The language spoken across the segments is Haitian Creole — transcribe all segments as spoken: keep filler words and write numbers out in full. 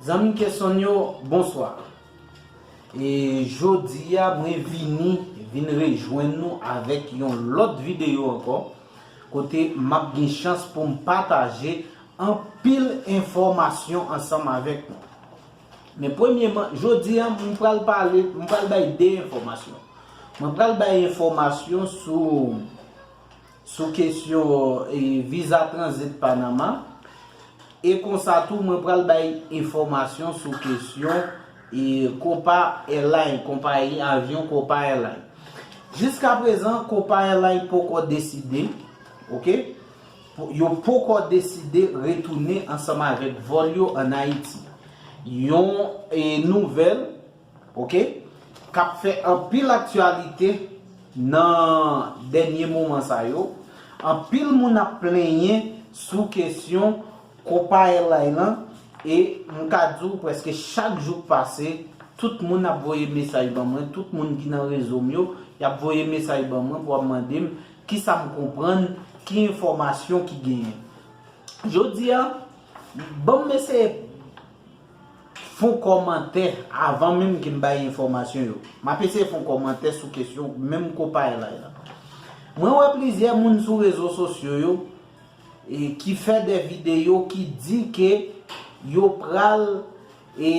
Zanmi Kesonn yo, bonswa. E jodi a, mwen vini, vin rejwenn nou avèk yon lòt videyo ankò, kote m ap gen chans pou m pataje anpil enfòmasyon ansanm avèk nou. Men premyèman, jodi a, m pral pale, m pral bay de enfòmasyon. Mwen pral bay enfòmasyon sou, sou kesyon, e, viza tranzit Panama. E konsa tou, mwen pral bay enfòmasyon sou kesyon, e, Copa Airlines, konpayi avyon Copa Airlines. Jiska prezan, Copa Airlines poko deside, oke? Po-, yo poko deside retounen ansanm avèk vòl yo ann Ayiti. Yon, e, nouvèl, oke, k ap fè anpil aktyalite nan dènye moman sa yo. Anpil moun ap plenyen sou kesyon Copa Airlines lan, e m ka di w prèske chak jou k pase, tout moun ap voye mesaj ban mwen, tout moun ki nan rezo m yo, y ap voye mesaj ban mwen pou ap mande m kisa m konprann, ki enfòmasyon ki genyen. Jodi a, ban m eseye fè yon kòmantè avan menm ke m bay enfòmasyon yo. M ap eseye fè yon kòmantè sou kesyon menm Copa Airlines lan. Mwen wè plizyè moun sou rezo sosyo yo, e, ki fè de videyo ki di ke yo pral, e,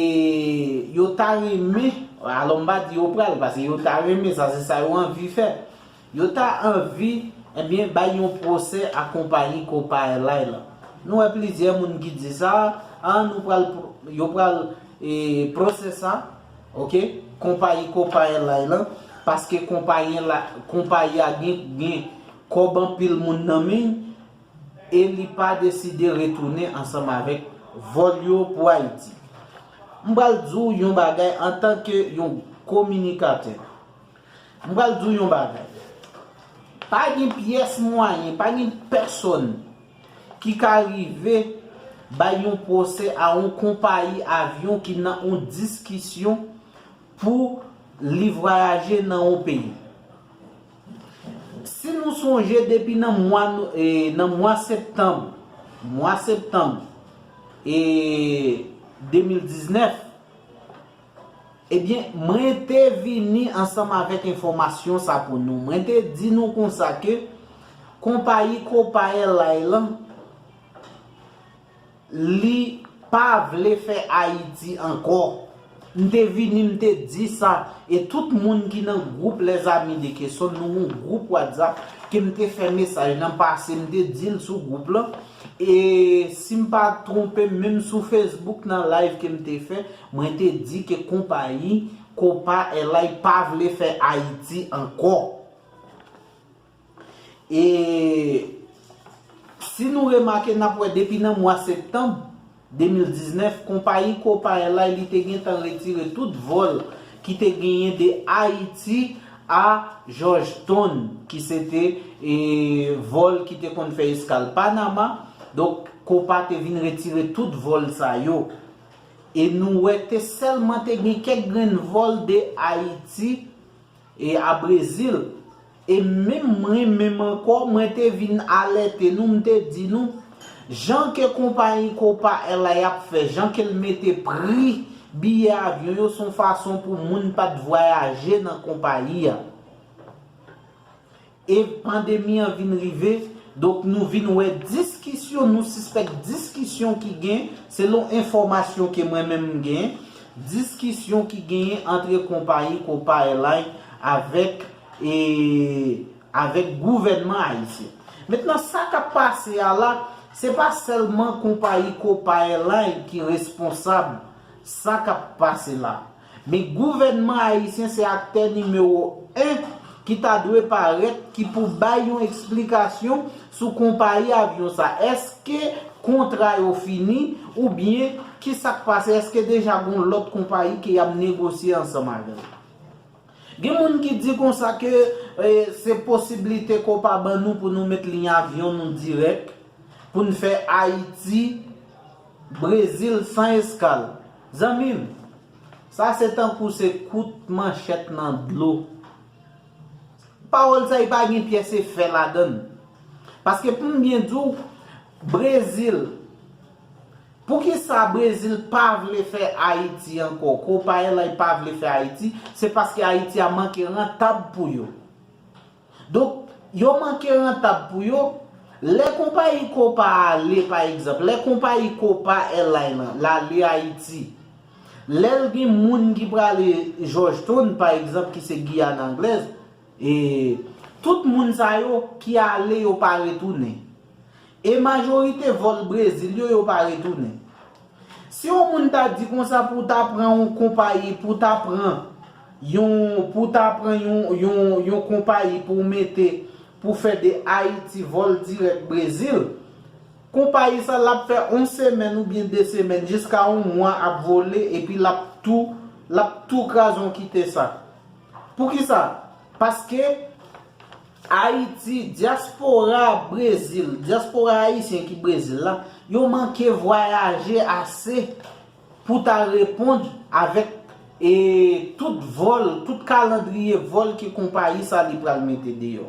yo ta renmen, alò m pa di yo pral, paske yo ta renmen, sa se sa yo anvi fè. Yo ta anvi, ebyen, bay yon pwosè a konpayi Copa Airlines lan. Nou wè plizyè moun ki di sa, a, nou pral, yo pral, e, pwosè sa, oke, konpayi Copa Airlines lan, paske konpayi la, konpayi a gen, gen kòb anpil moun nan men, e li pa deside retounen ansanm avèk vòl yo pou Ayiti. M pral di w yon bagay antanke yon kominikatè. M pral di w yon bagay. Pa gen pyès mwayen, pa gen pèsonn ki ka rive bay yon pwosè a yon konpayi avyon ki nan yon diskisyon pou li vwayaje nan yon peyi. Si nou sonje depi nan mwa, e, nan mwa septanm, mwa septanm, e, de mil diznèf, ebyen, mwen te vini ansanm avèk enfòmasyon sa pou nou. Mwen te di nou konsa ke konpayi Copa Airlines lan, li pa vle fè Ayiti ankò. M te vini, m te di sa, e tout moun ki nan gwoup Les Amis de Kesonn, nou yon gwoup WhatsApp ke m te fè mesaj lan pase, m te di l sou gwoup lan. E si m pa twonpe m, menm sou Facebook nan live ke m te fè, mwen te di ke konpayi Copa Airlines pa vle fè Ayiti ankò. E si nou remake, n ap wè depi nan mwa septanm de mil diznèf, konpayi Copa Airlines, li te gentan retire tout vòl ki te genyen de Ayiti a Georgetown, ki se te, e, vòl ki te konn fè eskal Panama. Donk, Copa te vin retire tout vòl sa yo. E nou wè te sèlman te gen kèk grenn vòl de Ayiti e a Brezil. E menm mwen menm ankò, mwen te vin alète nou, m te di nou, jan ke konpayi Copa Airlines ap fè, jan ke l mete pri biyè avyon yo, se yon fason pou moun pa t vwayaje nan konpayi a. E pandemi an vin rive, donk nou vin wè diskisyon, nou sispèk diskisyon ki gen, selon enfòmasyon ke mwen menm m gen, diskisyon ki genyen antre konpayi Copa Airlines avèk, e, avèk gouvènman ayisyen. Mentnan, sa k ap pase a la, se pa sèlman konpayi Copa Airlines ki responsab sa k ap pase la. Men gouvènman ayisyen se aktè nimewo en ki ta dwe parèt, ki pou bay yon eksplikasyon sou konpayi avyon sa. Èske kontra yo fini oubyen ki sa k pase? Èske deja gon lòt konpayi ke y ap negosye ansanm avè l? Gen moun ki di konsa ke, e, se posiblite Copa ban nou pou nou met liy avyon nou dirèk, pou n fè Ayiti, Brezil san eskal. Zanmi m, sa se tankou se kout manchèt nan dlo. Pawòl sa yo pa gen pyès efè ladan l. Paske pou m byen di w, Brezil, Poukisa Brezil pa vle fè Ayiti ankò? Konpayi la pa vle fè Ayiti, se paske Ayiti a manke rantab pou yo. Donk, yo manke rantab pou yo. Lè konpayi Copa ale, pa egzanp, lè konpayi Copa Airline lan, l ale Ayiti, lè l gen moun ki prale Georgetown, pa egzanp, ki se Giyàn Anglèz, e tout moun sa yo ki ale, yo pa retounen. E majorite vòl Brezil yo, yo pa retounen. Si yon moun ta di konsa pou w ta pran yon konpayi, pou w ta pran yon, pou w ta pran yon, yon, yon konpayi pou w mete, pou fè de Ayiti vòl dirèk Brezil, konpayi sa l ap fè yon semèn oubyen de semèn, jiska yon mwa ap vole, epi l ap tou, l ap tou kraze yon kite sa. Poukisa? Paske Ayiti, dyaspora Brezil, dyaspora ayisyen ki Brezil la, yo manke vwayaje ase pou ta reponn avèk, e, tout vòl, tout kalandriye vòl ke konpayi sa li pral mete deyò.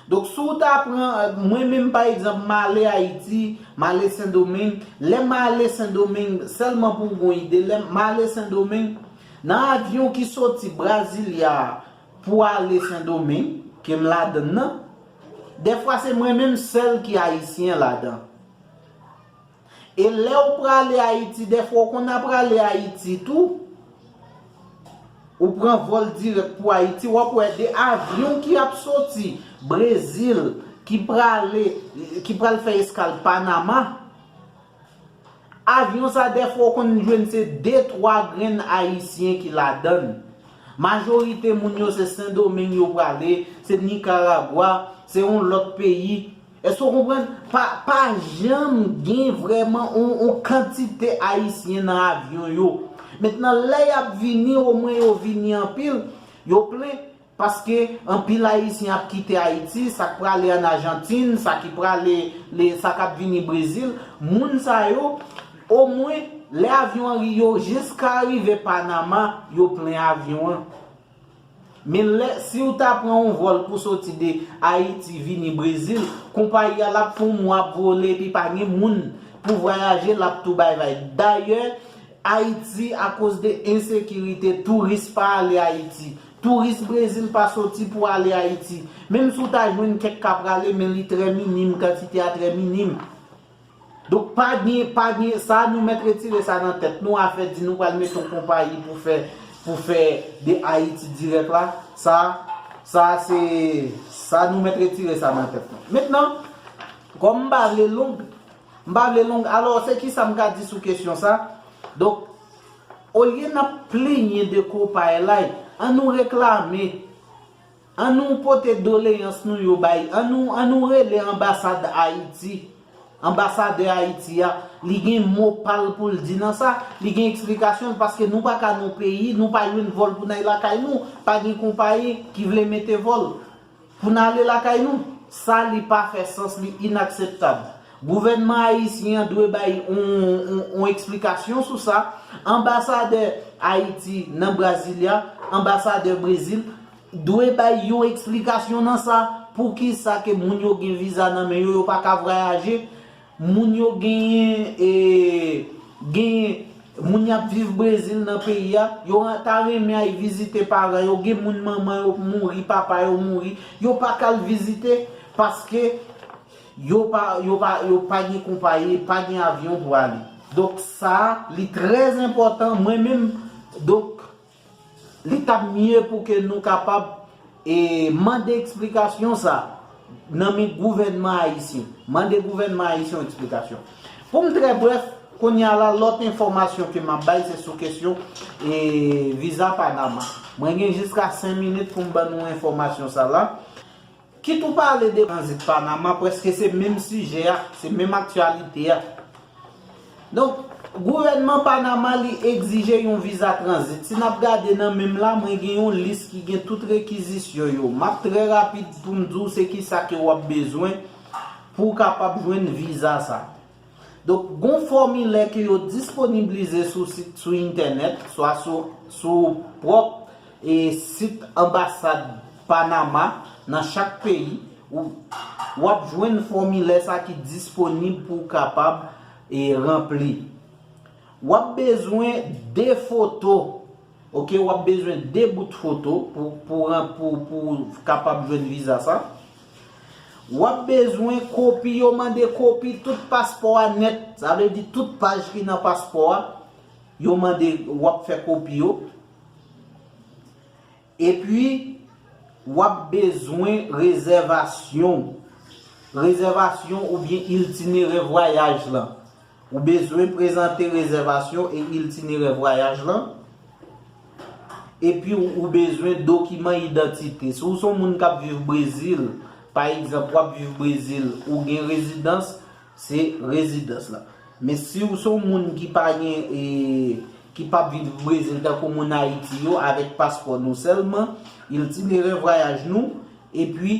Donk, si w ta pran, mwen menm, pa egzanp, m ale Ayiti, m ale Sendomeng, lè m ale Sendomeng, sèlman pou w gen yon ide, lè m ale Sendomeng, nan avyon ki soti Brasilia a pou ale Sendomeng, ke m ladann nan, dèfwa se mwen menm sèl ki ayisyen ladan. E lè w prale Ayiti, dèfwa w konn ap prale Ayiti tou, ou pran vòl dirèk pou Ayiti, w ap wè de avyon ki ap soti Brezil, ki prale, ki pral fè eskal Panama. Avyon sa, dèfwa w konn jwenn se de, twa grenn ayisyen ki ladann. Majorite moun yo se Sendomeng yo prale, se Nikaragwa, se yon lòt peyi. Èske w konprann? Pa, pa janm gen vrèman yon, yon kantite ayisyen nan avyon yo. Mentnan, lè y ap vini, omwen yo vini anpil, yo plen, paske anpil ayisyen ap kite Ayiti, sa k prale ann Ajantin, sa ki prale, le, sa k ap vini Brezil, moun sa yo, omwen, lè avyon an ri-, yo jiska rive Panama, yo plen avyon an. Men lè, si w ta pran yon vòl pou soti de Ayiti vini Brezil, konpayi a l ap fè yon mwa ap vole epi pa gen moun pou vwayaje, l ap tou bay vag. Dayè, Ayiti, akoz de ensekirite, touris pa ale Ayiti. Touris Brezil pa soti pou ale Ayiti. Menm si w ta jwenn kèk k ap prale, men li trè minim, kantite a trè minim. Donk, pa gen, pa gen, sa nou mèt retire sa nan tèt nou, afè di nou pral mete yon konpayi pou fè, pou fè de Ayiti dirèk la, sa, sa se, sa nou mèt retire sa nan tèt nou. Mentnan, kòm m pa vle long, m pa vle long, alò, se kisa m ka di sou kesyon sa? Donk, olye n ap plenyen de Copa Airlines, ann nou reklame. Ann nou pote doleyans nou yo bay, ann nou, ann nou rele anbasad Ayiti. Anbasadè Ayiti a, li gen mo pa l pou l di nan sa, li gen eksplikasyon l, paske nou pa ka nan yon peyi, nou pa jwenn vòl pou n al lakay nou, pa gen konpayi ki vle mete vòl pou n ale lakay nou. Sa li pa fè sans, li inakseptab. Gouvènman ayisyen an dwe bay yon, yon, yon eksplikasyon sou sa. Anbasadè Ayiti nan Brasilia, anbasadè Brezil, dwe bay yon eksplikasyon nan sa. Poukisa ke moun yo gen viza nan men yo, yo pa ka vwayaje? Moun yo genyen, e, genyen moun y ap viv Brezil nan peyi a, yo ta renmen al vizite paran yo, gen moun manman yo mouri, papa yo mouri, yo pa ka al vizite paske yo pa, yo pa, yo pa gen konpayi, pa gen avyon pou ale. Donk sa, li trè enpòtan, mwen menm, donk, li t ap mye pou ke nou kapab, e, mande eksplikasyon sa nan men gouvènman ayisyen. Mande gouvènman ayisyen yon eksplikasyon. Pou m trè brèf, kounye a la, lòt enfòmasyon ke m ap bay, se sou kesyon, e, viza Panama. Mwen gen jiska senk minit pou m ban nou enfòmasyon sa la. Kit ou pale de tranzit Panama, prèske se menm sijè a, se menm aktyalite a. Donk, gouvènman Panama, li egzije yon viza tranzit. Si n ap gade nan menm la, mwen gen yon lis ki gen tout rekizisyon yo. M ap trè rapid pou m di w se kisa ke w ap bezwen pou w kapab jwenn viza sa. Donk, gon fòmilè ke yo disponiblize sou sit, sou entènèt, swa sou, sou pwòp, e, sit anbasad Panama nan chak peyi. Ou, w ap jwenn fòmilè sa ki disponib pou w kapab e ranpli. W ap bezwen de foto, oke, w ap bezwen de bout foto pou, pou, pou, pou kapab jwenn viza sa. W ap bezwen kopi, yo mande kopi tout paspò a nèt, sa vle di tout paj ki nan paspò a, yo mande, w ap fè kopi yo. Epi, w ap bezwen rezèvasyon. Rezèvasyon oubyen itinerè vwayaj lan. Ou bezwen prezante rezèvasyon e itinerè vwayaj lan. Epi, ou, ou bezwen dokiman idantite. Si w se yon moun k ap viv Brezil, pa egzanp, w ap viv Brezil, ou gen rezidans, se rezidans lan. Men si w se yon moun ki pa gen, e, ki p ap viv Brezil, tankou moun Ayiti yo, avèk paspò nou sèlman, itinerè vwayaj nou, epi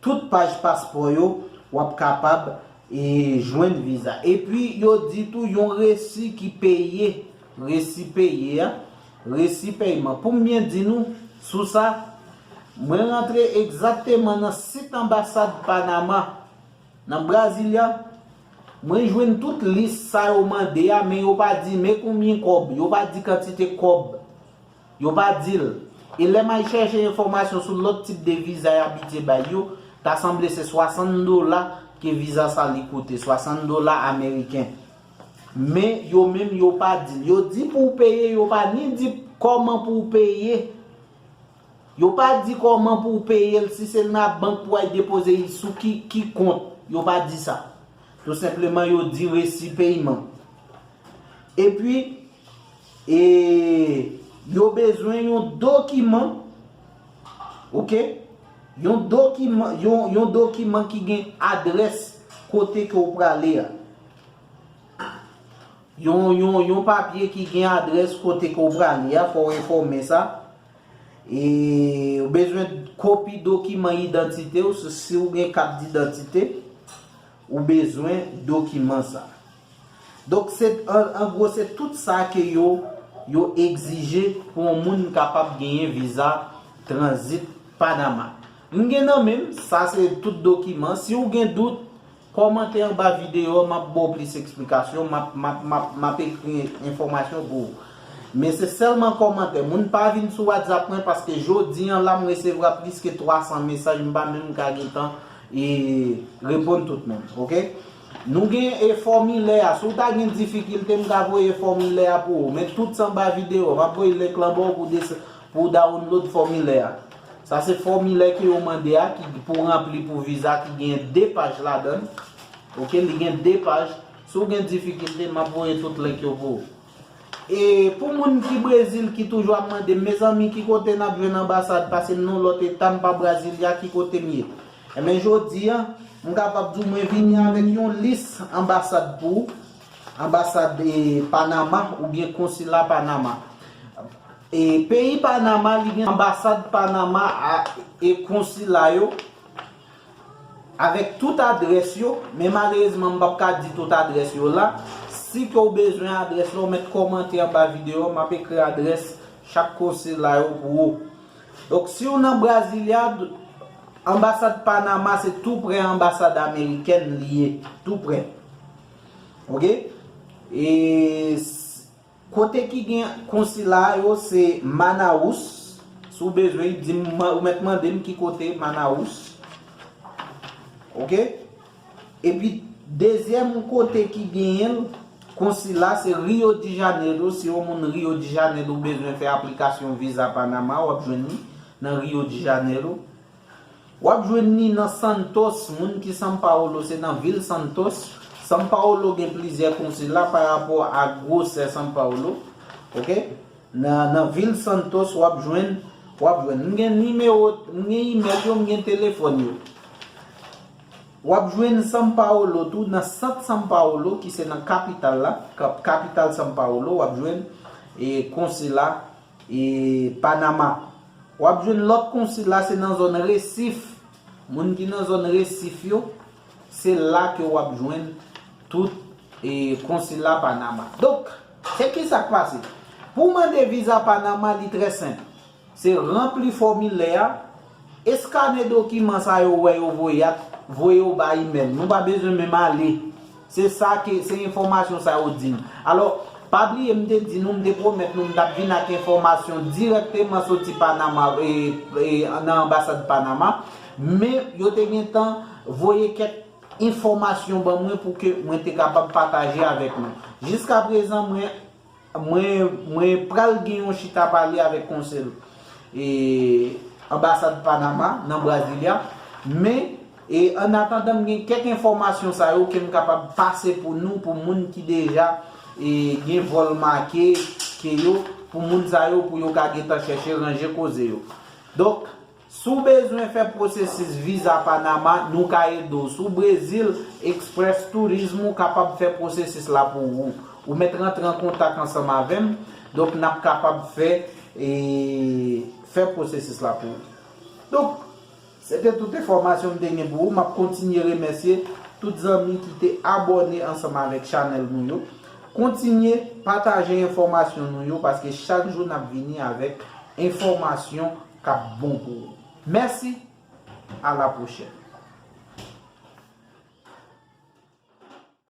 tout paj paspò yo, w ap kapab, e, jwenn viza. Epi, yo di tou yon resi ki peye, resi peye a, resi pèyman. Pou m byen di nou sou sa, mwen rantre egzakteman nan sit anbasad Panama, nan Brasilia, mwen jwenn tout lis sa yo mande a, men yo pa di men konbyen kòb, yo pa di kantite kòb, yo pa di l. E lè m al chèche enfòmasyon sou lòt tip de viza y abitye bay yo, ta sanble se swasann dola ke viza sa li koute, swasann dola ameriken. Men yo menm yo pa di l. Yo di pou w peye, yo pa ni di kòman pou w peye. Yo pa di kòman pou w peye l, si se nan bank pou w al depoze l sou ki, ki kont. Yo pa di sa. Tou senpleman, yo di resi peyman. Epi, e, yo bezwen yon dokiman, oke? Yon dokiman, yon, yon dokiman ki gen adrès kote ke w prale a. Yon, yon, yon papye ki gen adrès kote ke w prale a, fò w enfòme sa. E, ou bezwen kopi dokiman idantite w, si, si w gen kat didantite, ou bezwen dokiman sa. Donk, se, an, an gwo, se tout sa ke yo, yo egzije pou yon moun kapab genyen viza tranzit Panama. M gen nan men m, sa se tout dokiman. Si w gen dout, kòmante anba videyo a, m ap ba w plis eksplikasyon, m ap, m ap, m ap, m ap ekri enfòmasyon pou ou. Men se sèlman kòmantè. Moun pa vin sou WhatsApp mwen paske jodi an la m resevwa plis ke twa san mesaj, m pa menm ka gen tan e reponn tout moun, oke? Nou gen e fòmilè a. Si w ta gen difikilte, m ka voye fòmilè a pou ou. Men tout sa anba videyo a, m ap voye link lan ba w pou w dese-, pou w download fòmilè a. Sa se fòmilè ke yo mande a, ki pou ranpli pou viza, ki gen de paj ladan l. Oke, li gen de paj. Si w gen difikilte, m ap voye tout link yo pou ou. E pou moun ki Brezil ki toujou ap mande m, mezanmi, ki kote n ap jwenn anbasad, paske m nan lòt eta, m pa Brasilia, ki kote m ye? Enben, jodi a, m kapab di w mwen vini avèk yon lis anbasad pou ou, anbasad, e, Panama oubyen konsila Panama. E peyi Panama, li gen anbasad Panama a, e konsila yo, avèk tout adrès yo, men malerezman, m p ap ka di tout adrès yo la. Si ke w bezwen adrès la, w mèt kòmante anba videyo a, m ap ekri adrès chak konsila yo pou ou. Donk, si w nan Brasilia, anbasad Panama se tou prè anbasad amerikèn li ye, tou prè. Oke? E s-, kote ki gen konsila yo se Manaus. Si w bezwen, di m, ou mèt mande m ki kote Manaus. Oke? Epi, dezyèm kote ki genyen l, konsila, se Rio de Janeiro. Si yon moun Rio de Janeiro bezwen fè aplikasyon viza Panama, w ap jwenn li nan Rio de Janeiro. W ap jwenn li nan Santos, moun ki São Paulo, se nan vil Santos. São Paulo gen plizyè konsila pa rapò a gwosè São Paulo. Oke? Nan, nan vil Santos, w ap jwenn, w ap jwenn. M gen nimewo, m gen imèl yo, m gen telefòn yo. W ap jwenn São Paulo tou, nan sant São Paulo, ki se nan kapital la, kap-, kapital São Paulo, w ap jwenn, e, konsila, e, Panama. W ap jwenn lòt konsila, se nan zòn Resif. Moun ki nan zòn Resif yo, se la ke w ap jwenn tout, e, konsila Panama. Donk, se ki sa k pase? Pou w mande viza Panama, li trè senp. Se ranpli fòmilè a, eskane dokiman sa yo wè yo voye a, voye yo ba imèl. Nou pa bezwen menm ale. Se sa ke, se enfòmasyon sa yo di m. Alò, pa bliye m te di nou, m te pwomèt nou m t ap vin ak enfòmasyon dirèkteman soti Panama, e, e, nan anbasad Panama, men yo te gentan voye kèk enfòmasyon ban mwen pou ke mwen te kapab pataje avèk nou. Jiskaprezan, mwen, mwen, mwen pral gen yon chita pale avèk konsèy, e, anbasad Panama nan Brasilia, men, e, an atandan, m gen kèk enfòmasyon sa yo ke m kapab pase pou nou, pou moun ki deja, e, gen vòl make ke yo, pou moun sa yo, pou yo ka gentan chèche ranje koze yo. Donk, si w bezwen fè pwosesis viza Panama, nou ka ede w. Si w Brezil, Express Turismo kapab fè pwosesis la pou ou. Ou mèt rantre an kontak ansanm avè m, donk n ap kapab fè, e, fè pwosesis la pou ou. Donk, se te tout enfòmasyon m te gen pou ou. M ap kontinye remèsye tout zanmi ki te abòne ansanm avèk chanèl nou yo. Kontinye pataje enfòmasyon nou yo, paske chak jou n ap vini avèk enfòmasyon k ap bon pou ou. Mèsi, a la pwochèn.